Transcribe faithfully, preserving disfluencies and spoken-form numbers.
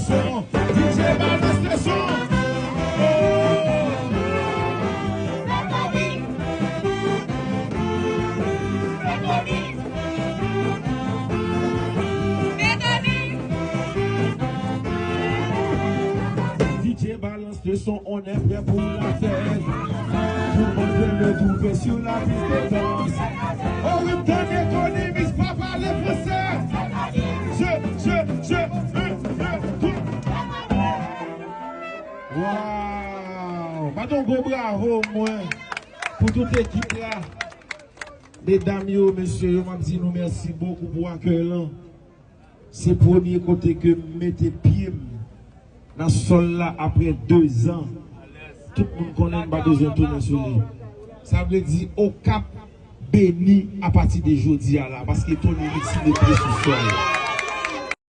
son, D J balance le son. D J balance le son, on est prêt pour la fête. Tout le monde vient me trouver sur la piste de danse. Oh oui, m tande Tony Mix, pa pale fransè. Je, je, je, un, deux, trois. Wow! Bat yon gwo bravo mwen pou tout ekip la. Medam yo, mesye yo, m ap di nou mèsi bokou pou akèy lan. Se premye kote ke m mete pye m nan sòl la apre de zan. Tout moun konnen m pa bezwen tounen sou li. Sa vle di Okap beni apati de jodi a la, paske Tony Mix mete pye sou sòl.